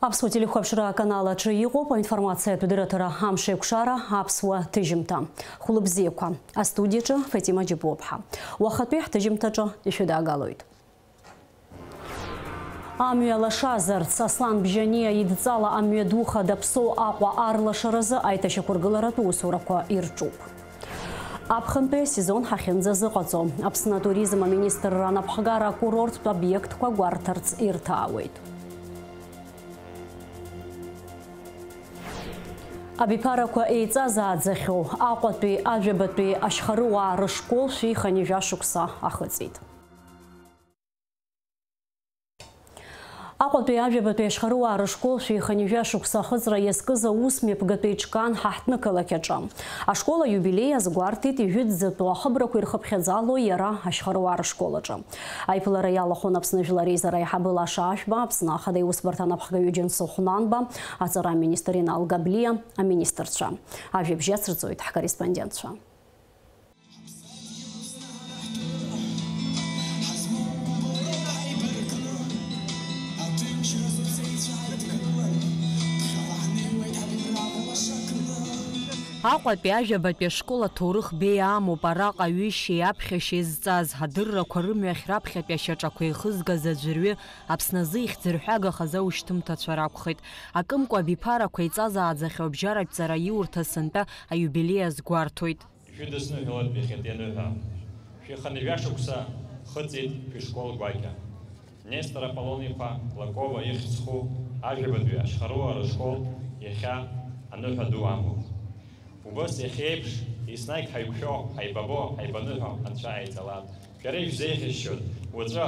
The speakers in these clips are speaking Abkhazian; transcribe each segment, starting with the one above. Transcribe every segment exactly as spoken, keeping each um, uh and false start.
Аԥсуа телехәаԥшра аканал аҿы иҟоуп аинформациатә дырраҭара Амшеикәшара аԥсуа ҭыжьымҭа. Хәлыбзиақәа. Астудиаҿы Фатима Џьапуаԥҳа. Уахатәи ҳҭыжьымҭаҿы ишәыдаагалоит. Амҩа лашазарц, Аслан Бжьаниа идҵала амҩаду хада Ԥсоу Аҟәа арлашаразы аиҭашьақәыргыларатә усурақәа ирҿуп. Аԥхынтәи асезон ҳахьынӡазыҟаҵо, Аԥсны атуризм аминистрра анапхгара акурорттә обиектқәа гәарҭарц ирҭаауеит. Абиԥарақәа еиҵазааӡахьоу Аҟәатәи Ажәабатәи ашьхарыуаа рышкол шәи хынҩажәа шықәса ахыҵит. Аҟәатәи Ажәабатәи ашьхарыуаа рышкол шәи хынҩажәа шықәса ахыҵра иазкыз аус мҩаԥгатәи ҿкаан ҳа ҳҭнықалақь аҿы. Ашкол аиубилеи азгәарҭеит ижәытәӡатәу ахыбрақәа ирхыԥхьаӡало иара ашьхарыуаа рышкол аҿы. Аиԥылара иалахәын Аԥсны Жәлар Реизара аиҳабы Лаша Ашәба, Аԥсны Ахада Иусбарҭа анапхгаҩы Џьансыхә Нанба, аҵара аминистр Инал Габлиа, аминистрцәа. Ажәабжь ацырҵоит ҳкорреспондентцәа. Аҟәатәи ажәабатәи ашкол аҭоурых беиа амоуп, араҟа ҩышьеи аԥхьашьеи зҵаз, адыррақәа рымҩахь раԥхьатәи ашьаҿақәа еихызгаз аӡәырҩы Аԥсназы ихьӡырҳәагахаз аушьҭымҭацәа ракәхеит. Акымкәа абиԥарақәа еиҵазааӡахьоу абжьаратә ҵараиурҭа сынтәа аиубилеи азгәарҭоит. Ишәыдысныҳәалоит иахьатәи аныҳәа. Шәи хынҩажәа шықәса хыҵит шәышкол гәакьа. Нестор Аполлон-иԥа Лакоба ихьӡ зху ажәабатәи ашьхарыуаа рышкол иахьа аныҳәа ду амоуп. Убас иахьеиԥш, еснагь ҳаиқәшәо, ҳаибабо, ҳаибаныҳәо Анцәа ааиҵалап. Шәара ишәзеиӷьасшьоит, уаҵәы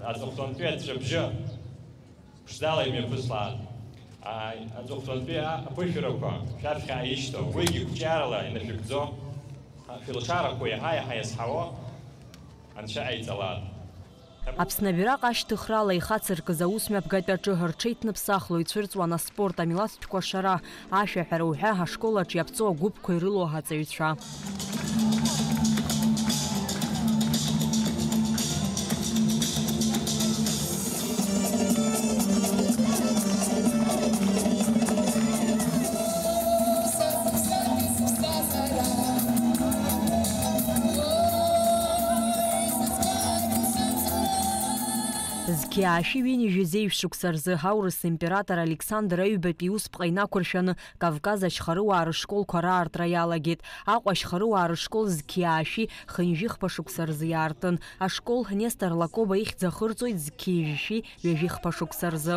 аҵыхәтәантәи аҵәҵәабжьы ԥшӡала имҩаԥыслааит. Ааи, аҵыхәтәантәи аԥышәарақәа шәаԥхьа ишьҭоу, уигьы қәҿиарала инашәыгӡо, шәылшарақәа иаҳа-иаҳа иазҳауа Анцәа ҟаиҵалааит. Аԥсны абираҟ ашьҭыхрала ихацыркыз аусмҩаԥгатә аҿы рҽеиҭныԥсахло ицәырҵуан аспорт, амилаҭтә кәашара, ашәаҳәара уҳәа ашкол аҿы иаԥҵоу агәыԥқәа ирылоу аҵаҩцәа. Зқьи аашәи ҩынҩажәи жәеиза шықәса рзы аурыс император Александр Аҩбатәи усԥҟа инақәыршәаны Кавказ ашьхарыуаа рышколқәа раартра иалагеит. Аҟәа ашьхарыуаа рышкол зқьи аашәи хынҩажәи хԥа шықәса рзы иаартын. Ашкол Нестор Лакоба ихьӡ ахырҵоит зқьи жәшәи ҩажәи хԥа шықәса рзы.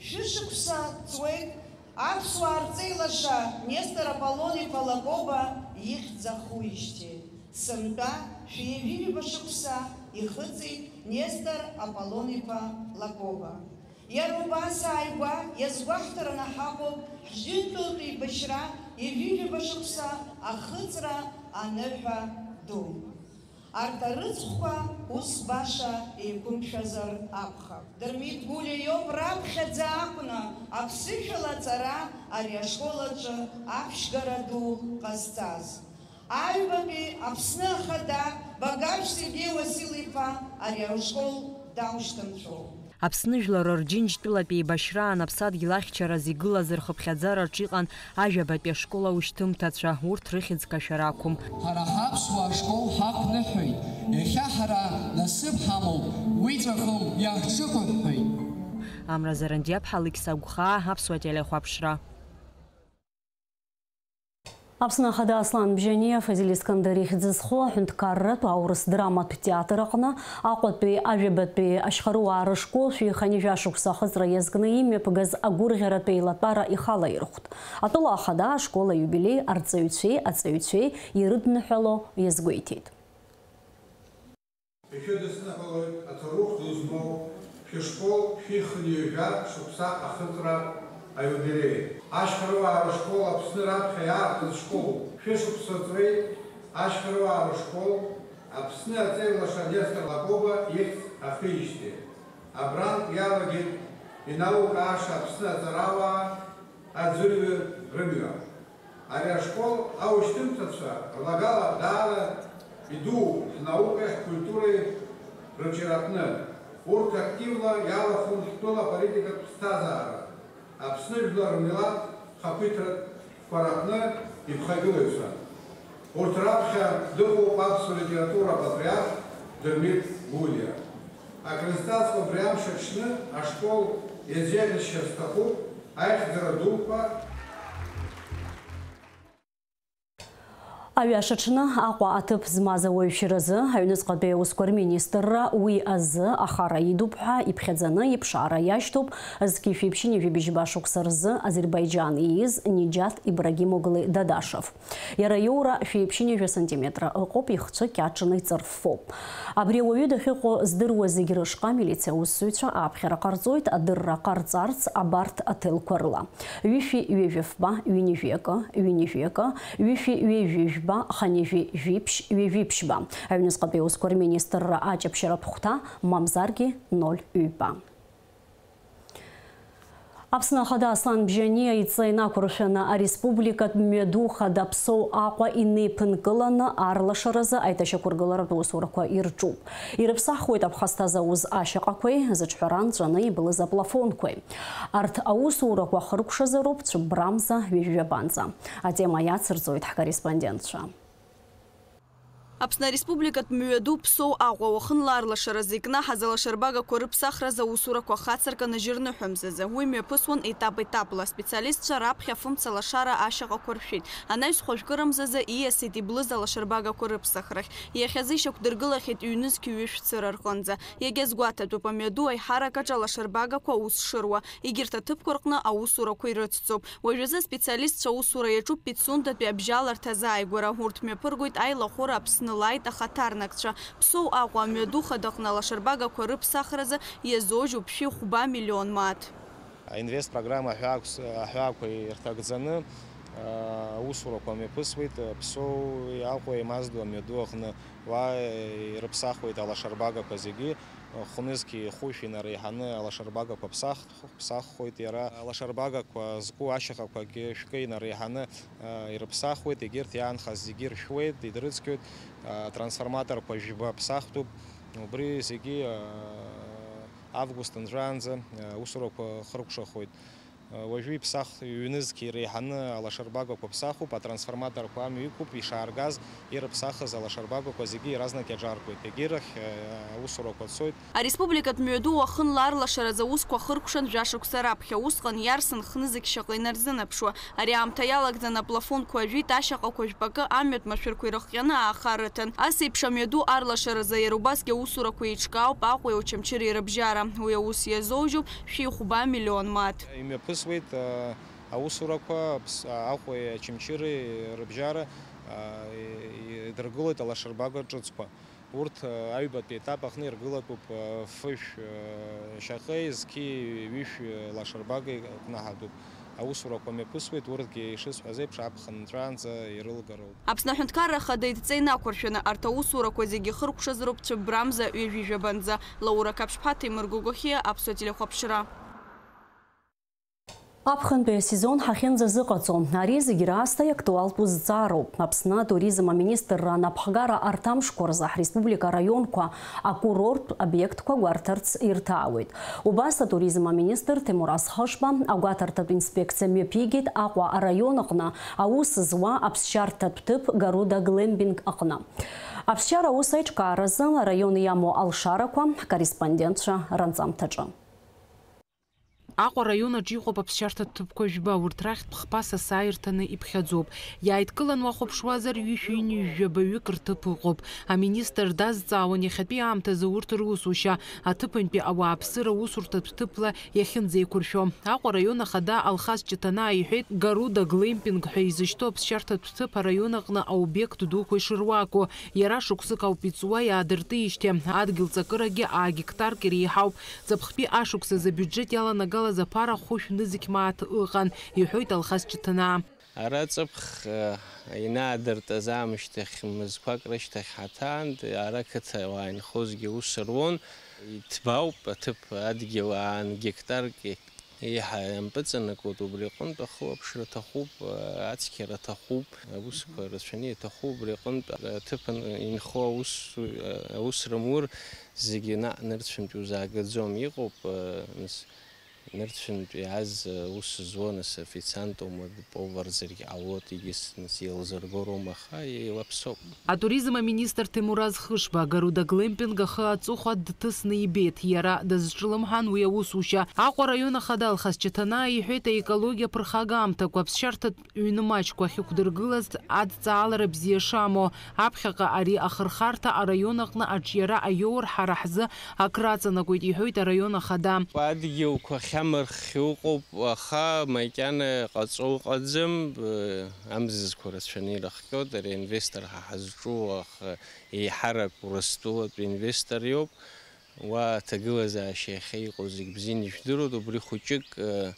Шәышықәса ҵуеит аԥсуаа рҵеилаша Нестор Аполлон-иԥа Лакоба ихьӡ ахуижьҭеи. Сынтәа шәи ҩажәи ҩба шықәса ихыҵит Нестор Аполлон-иԥа Лакоба. Иара убас ааигәа иазгәаҳҭараны ҳаҟоуп ҳжьынтәылатә еибашьра ҩажәи ҩба шықәса ахыҵра аныҳәа ду. Арҭ арыцхәқәа ус баша еиқәымшәазар акәхап. Дырмит Гәлиа иоуп раԥхьаӡа акәны аԥсышәала аҵара ари ашкол аҿы аԥшьгара ду ҟазҵаз. Аҩбатәи Аԥсны Ахада Багажә Сергеи Уасил-иԥа ари ашкол даушьҭымҭәроуп. Аԥсны жәлар рџьынџьтәылатә еибашьраан аԥсадгьыл ахьчараз игылаз рхыԥхьаӡараҿ иҟан ажәабатәи ашкол аушьҭымҭацәа, урҭ рыхьӡ кашәар ақәым. Ҳара ҳаԥсуаа ашкол ҳақәныҳәоит, иахьа ҳара насыԥ ҳамоуп, уи ҵәахым, иаҳҿықәыҳәҳәеит. Амра Зарандиаԥҳа, Алықьса Гәхаа, Аԥсуа телехәаԥшра. Аԥсны Ахада Аслан Бжьаниа Фазиль Искандер ихьӡ зху аҳәынҭқарратә аурыс драматә театр аҟны Аҟәатәи ажәабатәи ашьхаруаа рышкол шәи хынҩажәа шықәса ахыҵра иазкны имҩаԥгаз агәырӷьаратә еилатәара ихалаирхәт. Атәыла ахада ашкол аиубилеи арҵаҩцәеи аҵаҩцәеи ирыдныҳәало иазгәеиҭеит. Ишәыдысныҳәалоит аҭоурых ду змоу шәышкол шәи хынҩажәа шықәса ахыҵра аиубилеи. Ашьхаруаа рышкол Аԥсны раԥхьа иаартыз школ шәышықәса ҵуеит, ашьхаруаа рышкол Аԥсны аҵеилаша Нестор Лакоба ихьӡ ахижьҭеи. Абрантә иалагеит инаукааша Аԥсны аҵарауаа аӡәырҩы рымҩа. Ари ашкол аушьҭымҭацәа рлагала даара идууп ҳнаукеи ҳкультуреи рыҿиаратәны. Урҭ активла иалахәын ҳтәыла аполитикатә ԥсҭазаара. Аԥсны жәлар рмилаҭ хақәиҭрақәа рҟны иԥхагылаҩцәа. Урҭ раԥхьа дыҟоуп аԥсуа литература апатриарх Дырмит Гәлиа. Акрызҵазкуа абри амш аҽны ашкол иазеиӷьасшьар сҭахуп аихьӡара дуқәа. Аҩаша аҽны Аҟәа аҭыԥ змаз ауаҩшьразы аҩныҵҟатәи аусқәа рминистрра уи азы ахара идуп ҳәа иԥхьаӡаны иԥшаара иашьҭоуп зқьи шәиԥшьыни жәибжьба шықәса рзы Азербаиџьан ииз Ниџьаҭ Ибрагимоглы Дадашев. Иара иоура шәиԥшьыни жәа сантиметра ыҟоуп, ихцәы кьаҿны иҵырффоуп. Абри ауаҩы дахьыҟоу здыруа зегь рышҟа амилициа аусзуҩцәа аԥхьара ҟарҵоит, адырра ҟарҵарц абарҭ аҭелқәа рыла. Ҩышәи ҩажәи фба, ҩынҩажәи акы, ҩынҩажәи акы, ҩышәи ҩажәи жәба, хынҩажәи жәиԥшь, ҩажәи ԥшьба. Аҩныҵҟатәи аусқәа рминистрра аҷаԥшьаратә хәҭа, мамзаргьы ноль ҩба. Аԥсны Ахада Аслан Бжьаниа идҵа инақәыршәаны, ареспубликатә мҩаду хада Ԥсоу Аҟәа инеиԥынкыланы арлашаразы аиҭашьақәыргыларатә усурақәа ирҿуп. Ирыԥсахуеит аԥхасҭа зауз ашьаҟақәеи зыҿҳәара нҵәаны иблыз аплафонқәеи. Арҭ аусурақәа хыркәшазароуп цәыббрамза ҩажәи жәабанӡа. Атема иацырҵоит ҳкорреспондентцәа. Аԥсны Ареспубликатә мҩаду Ԥсоу Аҟәа уахынла арлашаразы икнаҳаз алашарбагақәа рыԥсахразы аусурақәа хацыркын ажьырныҳәамзазы. Уи мҩаԥысуан етап-етапла. Аспециалистцәа раԥхьа фымца лашара ашьаҟақәа ршәит. Анаҩс хәажәкырамзазы ииасит иблыз алашарбагақәа рыԥсахрахь. Иахьазы ишьақәдыргылахьеит ҩнызқь ҩышә цыра рҟынӡа. Иагьазгәаҭатәуп, амҩаду аиҳарак аҿы алашарбагақәа аус шыруа. Егьырҭ аҭыԥқәа рҟны аусурақәа ирыцҵоуп. Уажәазы аспециалистцәа аусура иаҿуп Пицундатәи абжьаларҭа азааигәара. Урҭ мҩаԥыргоит аилахәыра Аԥсны лааит ахаҭарнакцәа. Ԥсоу Аҟәа амҩаду хадаҟны алашарбагақәа рыԥсахразы иазожьуп шәи хәба миллион мааҭ. Аинвестпрограмма аҳәаақәс-, аҳәаақәа ирҭагӡаны, аа, аусурақәа мҩаԥысуеит Ԥсоу Аҟәа имазду амҩаду аҟны. Уа ирыԥсахуеит алашарбагақәа зегьы, хәнызқьи хәышә инареиҳаны алашарбагақәа ԥсахт-, ԥсаххоит иара. Алашарбагақәа зку ашьаҟақәагьы шәкы инареиҳаны, аа, ирыԥсахуеит, егьырҭ иаанхаз зегьы иршәуеит, идрыцқьоит, аа, трансформаторқәа жәба ԥсахтәуп. Убри зегьы, аа, август нҵәаанӡа, аа, аусурақәа хыркәшахоит. Уажәы иԥсахт ҩнызқь иреиҳаны алашарбагақәа ԥсахуп, атрансформаторқәа амҩа иқәуп, ишааргаз ирыԥсахыз алашарбагақәа зегьы иаразнак иаҿаркуеит. Егьирахь, э, аусурақәа цоит. Ареспубликатә мҩаду уахынла арлашаразы аусқәа хыркәшан жәашықәса раԥхьа. Усҟан иарсын хнызқь шьаҟа инарзынаԥшуа. Ари аамҭа иалагӡан аплафонқәа ажәит, ашьаҟақәа жәпакы амҩатә машәырқәа ирыхҟьаны ааха рыҭан. Ас еиԥш амҩаду арлашаразы иара убасгьы аусурақәа еиҿкаауп Аҟәеи Очамчыреи рыбжьара. Уи аус иазоужьуп шәи хәба миллион мааҭ. Имҩаԥысуеит, а, аусурақәа Аԥс-, а, Аҟәеи Очамчыреи рыбжьара, а, и-, идыргылоит алашарбага ҿыцқәа. Урҭ, а, аҩбатәи етап аҟны иргылатәуп, а, фышә, а, шьаҟеи зқьи ҩышә, а, лашарбагеи кнаҳатәуп. Аусурақәа мҩаԥысуеит, урҭгьы, ишысҳәаз еиԥш, аԥхын нҵәаанӡа ирылгароуп. Аԥсны Аҳәынҭқарра Ахада идҵа инақәыршәаны, арҭ аусурақәа зегьы хыркәшазароуп цәыббрамза ҩажәи жәабанӡа. Лаура Қаԥшьԥҳа, Ҭемыр Гогохиа, Аԥсуа телехәаԥшра. Аԥхынтәи асезон ҳахьынӡазыҟаҵо, ари зегь раасҭа иактуалтәу зҵаароуп. Аԥсны атуризм аминистрра анапхгара арҭ амшқәа рзы ҳреспублика араионқәа акурорттә обиектқәа гәарҭарц ирҭаауеит. Убас атуризм аминистр Ҭемураз Хышба агәаҭарҭатә инспекциа мҩаԥигеит Аҟәа араион аҟны аус зуа аԥсшьарҭатә ҭыԥ Гаруда Глемпинг аҟны. Аԥсшьара аус аиҿкааразы араион иамоу алшарақәа ҳкорреспондентцәа ранҵамҭаҿы. Аҟәа араион аҿы иҟоуп аԥсшьарҭатә ҭыԥқәа жәба, урҭ рахьтә хԥа са сааирҭаны иԥхьаӡоуп. Иааидкылан уахәаԥшуазар, ҩышәи ҩынҩажәи жәаба ҩык рҭыԥ ыҟоуп. Аминистр дазҵаауан иахьатәи аамҭазы урҭ русушьа, аҭыԥантәи ауааԥсыра усурҭатә ҭыԥла иахьынӡеиқәыршәо. Аҟәа араион ахада Алхас Ҷыҭанаа иҳәеит, Гаруда Глемпинг ҳәа изышьҭоу аԥсшьарҭатә ҭыԥ араион аҟны аобиект дуқәа ишыруаку. Иара шықәсык ауп иҵуа, иаадыртижьҭеи адгьыл ҵакырагьы агектарк иреиҳауп. Ҵыԥхтәи ашықәсазы абиуџьет иаланагалаз аԥара хәышә нызқь мааҭ ыҟан, иҳәоит Алхас Ҷыҭанаа. Ара ҵыԥх, э, инаадыртыз аамышьҭахь, мызқәак рышьҭахь ҳаҭаан, ара қыҭауаа инхозгьы аус руан. Иҭбаауп аҭыԥ, адгьыл аан гектарк еиҳа иампыҵанакуеит, убри аҟынтә ахылаԥшра аҭахуп, ацқьара аҭахуп, аусқәа рацәаны иаҭахуп, убри аҟынтә аҭыԥан инхо аус, аус рымур зегьы наҟ нырцәынтә иузаагаӡом, иҟоуп, нас, Нырцәынтә иааз, ус зуа, нас, официантума, поварзаргь ҟалоит, егьыс, нас, еилзырго роума, аха еилаԥсоуп. Атуризм аминистр Ҭемураз Хышба Гаруда Глемпинг ахы аҵыхәа дҭысны ибеит. Иара дазҿлымҳан уи аусушьа. Аҟәа араион ахада Алхас Чаҭанаа иҳәеит, аекологиа ԥырхага аамҭақәа, аԥсшьарҭатә ҩны маҷқәа ахьықәдыргылаз адҵаалара бзиа шамоу. Аԥхьаҟа ари ахырхарҭа араион аҟны аҿиара аиоур, ҳара ҳзы акраҵанакуеит, иҳәоит араион ахада. Адгьылқәа ахьамырххьоу ыҟоуп, аха макьана ҟаҵо ыҟаӡам, амзызқәа рацәаны ирыхҟьоит, ари аинвестор ҳа ҳазҿу, аха еиҳарак Урыстәылатәи инвестор иоуп. Уа аҭагылазаашьа иахьа иҟоу зегь бзианы ижәдыруеит, убри хәыҷык, э,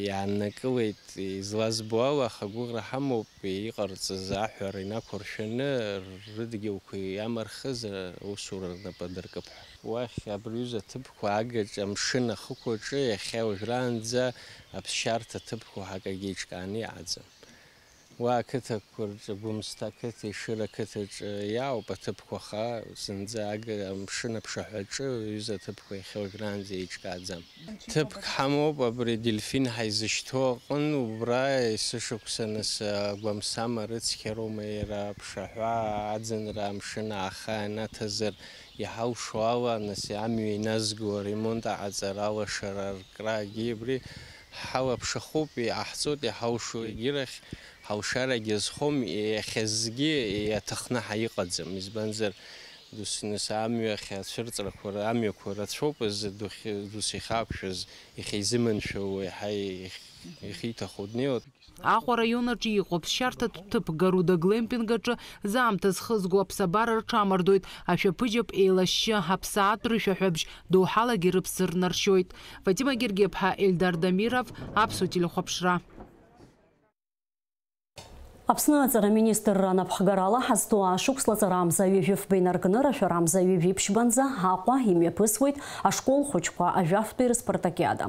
иааннакылеит, излазбо ала, аха агәыӷра ҳамоуп, иҟарҵаз аҳәара инақәыршәаны, рыдгьылқәа иамырхыз аусура рнапы адыркып ҳәа. Уахь абри аҩыза аҭыԥқәа агаҿа амшын ахықәаҿы иахьа уажәраанӡа аԥсшьарҭа ҭыԥқәа акагьы еиҿкааны иҟаӡам. Уа ақыҭақәа рҿы, Гәымсҭа ақыҭа, Ешыра ақыҭаҿы иаауп аҭыԥқәа, аха зынӡа ага-, амшын аԥшаҳәаҿы аҩыза аҭыԥқәа иахьа уажәраанӡа еиҿкааӡам. Ҭыԥк ҳамоуп абри Дельфин ҳаизышьҭоу аҟын, убра есышықәса, нас, агәамсама рыцқьароума иара, аԥшаҳәа аӡынра амшын ааха ианаҭазар, иҳалшо ала, нас, амҩа иназго аремонт аҟаҵара, алашара аркрагьы абри ҳалаԥшахоуп, иҟаҳҵоит, иҳалшо егьирахь. Ҳалшарагьы азхом, иахьазгьы иаҭахны ҳа иҟаӡам, избанзар, досинас амҩахь ацәырҵрақәа ра-, амҩақәа рацәоуп азы духь-, досихьаақәшәаз, иахьа изыманшәало, иаҳа их-, ихиҭахо днеиуеит. Аҟәа араион аҿы иҟоуп ԥсшьарҭатә ҭыԥ Гаруда глемпинг аҿы заамҭа зхызго аԥсабара рҽамардоит, ашәаԥыџьаԥ еилашьшьы, аԥсаатә рышәаҳәабжь доуҳалагьы рыԥсы рнаршьоит. Фатима Гергеԥҳа, Ельдар Дамиров, Аԥсуа телехәаԥшра. Аԥсны аҵара аминистрра анапхгарала ҳазҭоу ашықәс лаҵарамза ҩажәи фба инаркны рашәарамза ҩажәи ԥшьбанӡа Аҟәа имҩаԥысуеит ашкол хәыҷқәа ажәафтәи рыспартакиада.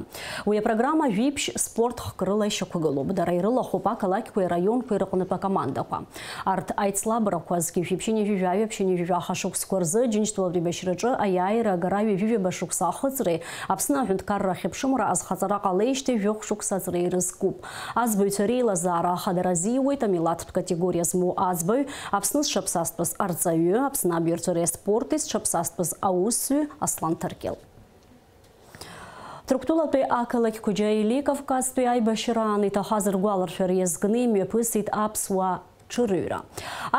Уи апрограмма жәиԥшь спорт хкрыла ишьақәгылоуп. Дара ирылахәуп ақалақьқәеи араионқәеи рыҟнытә акомандақәа. Арҭ аицлабрақәа зқьи жәшәи ԥшьынҩажәи жәаҩа, ԥшьынҩажәи жәаха шықәсқәа рзы Џьынџьтәылатәи еибашьраҿы аиааира агара ҩажәи жәаба шықәса ахыҵреи Аԥсны аҳәынҭқарра ахьыԥшымра азхаҵара ҟалеижьҭеи жәохә шықәса аҵреи ирызкуп. Аӡбаҩцәа реилазаара ахадара азиуеит амилаҭтә категориа змоу аӡбаҩ, Аԥсны зҽаԥсазтәыз арҵаҩы, Аԥсны абаҩрҵәыреи аспорти зҽаԥсазтәыз аусзуҩы Аслан Ҭаркьыл. Ҭырқәтәылатәи ақалақь Қәыџьа Илеи Кавказтәи аибашьраан иҭахаз ргәаларшәара иазкны имҩаԥысит аԥсуаа ҽырыҩра.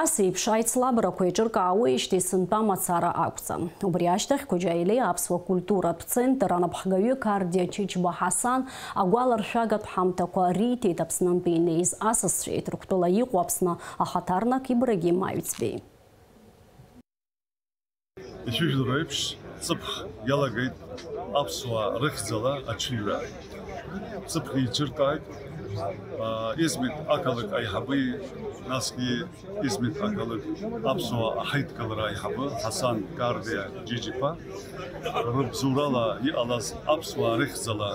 Ас еиԥш аицлабрақәа еиҿыркаауеижьҭеи сынтәа мацара акәӡам. Убри ашьҭахь Қәыџьа Илеи аԥсуа культуратә центр анапхгаҩы Кардиа Чычба Ҳасан агәаларшәагатә ҳамҭақәа риҭеит Аԥснынтәи инеиз асасцәеи Ҭырқәтәыла иҟоу Аԥсны ахаҭарнак Ибрагим Аҩӡбеи. Ишәыжәдыруа еиԥш, ҵыԥх иалагеит аԥсуаа рыхьӡала аҽыҩра. Ҵыԥх еиҿыркааит, аа, Измит ақалақь аиҳабы, насгьы Измит ақалақь аԥсуаа аҳаидкылара аиҳабы Ҳасан Кардиа Џьиџьиԥа рыбзоурала иҟалаз аԥсуаа рыхьӡала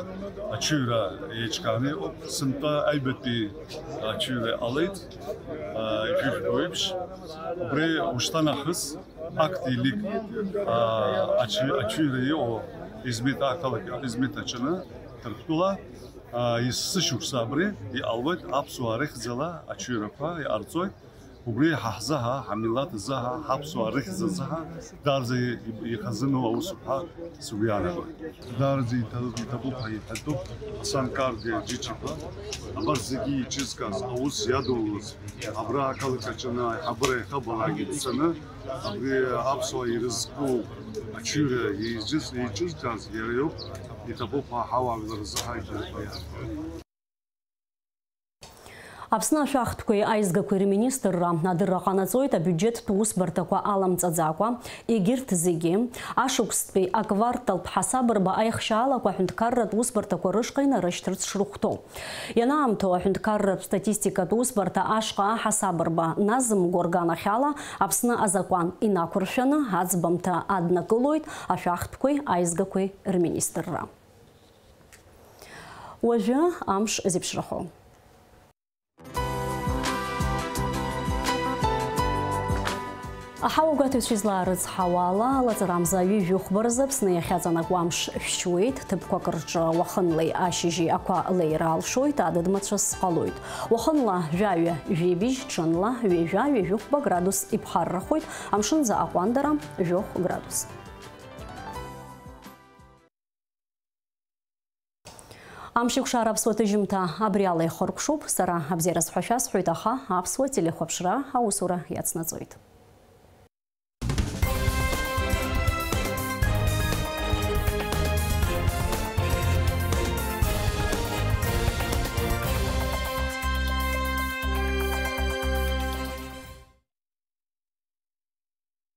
аҽыҩра еиҿкааны иҟоуп. Сынтәа аҩбатәи аҽыҩра иҟалеит, аа, ишәыжәдыруа еиԥш, убри ушьҭанахыс Актәи лик, аа, аҽы-, аҽыҩра иҟоу Измит ақалақь, Измит аҽаны Ҭырқәтәыла, аа, есышықәса абри иҟалоит аԥсуаа рыхьӡала аҽыҩрақәа иҟарҵоит. Убри ҳа ҳзыҳәа, ҳамилаҭ азыҳәа, ҳаԥсуаа рыхьӡ азыҳәа даараӡа и-, ихазыноу аусуп ҳәа сгәы иаанагоит. Даараӡа иҭа-, иҭабуп ҳәа иҳәатәуп Ҳасан Кардиа Џьиџьиԥа, абарҭ зегьы еиҿызкааз, аус иадулоз, абра ақалақь аҿы аиҳабыра иахьабалак ицаны, абри аԥсуаа ирызку аҽыҩра еиҿыз-, еиҿызкааз иара иоуп, иҭабуп ҳәа ҳауаажәлар рзы ҳаиҭанхо иаҳҳәоит. Аԥсны ашәахтәқәеи аизгақәеи рминистрра адырра ҟанаҵоит абиуџьеттә усбарҭақәа аламҵаӡакәа, егьырҭ зегьы, ашықәстәи акварталтә ҳасабырба аихшьаалақәа аҳәынҭқарратә усбарҭақәа рышҟа инарышьҭырц шрыхәҭоу. Ианаамҭоу аҳәынҭқарратә статистикатә усбарҭа ашҟа аҳасабырба назымго рганахьала Аԥсны азакәан инақәыршәаны аӡбамҭа аднакылоит ашәахтәқәеи аизгақәеи рминистрра. Уажәы амш зеиԥшрахо. Аҳауагәаҭаҩцәа излаарыцҳауа ала, алаҵарамза ҩажәихәба рзы Аԥсны иахьаҵанакуа амш шәшьуеит, ҭыԥқәак рҿы уахынлеи ашьыжьи ақәа леира алшоит, адыд мацәыс ҟалоит. Уахынла жәаҩа, жәибжь, ҽынла ҩажәа, ҩажәихәба градус иԥхаррахоит, амшынӡа аҟәандара, жәохә градус. Амшикәшара аԥсуа ҭыжьымҭа абри ала ихыркәшоуп. Сара абзиараз ҳәа шәасҳәоит, аха аԥсуа телехәаԥшра аусура иацнаҵоит.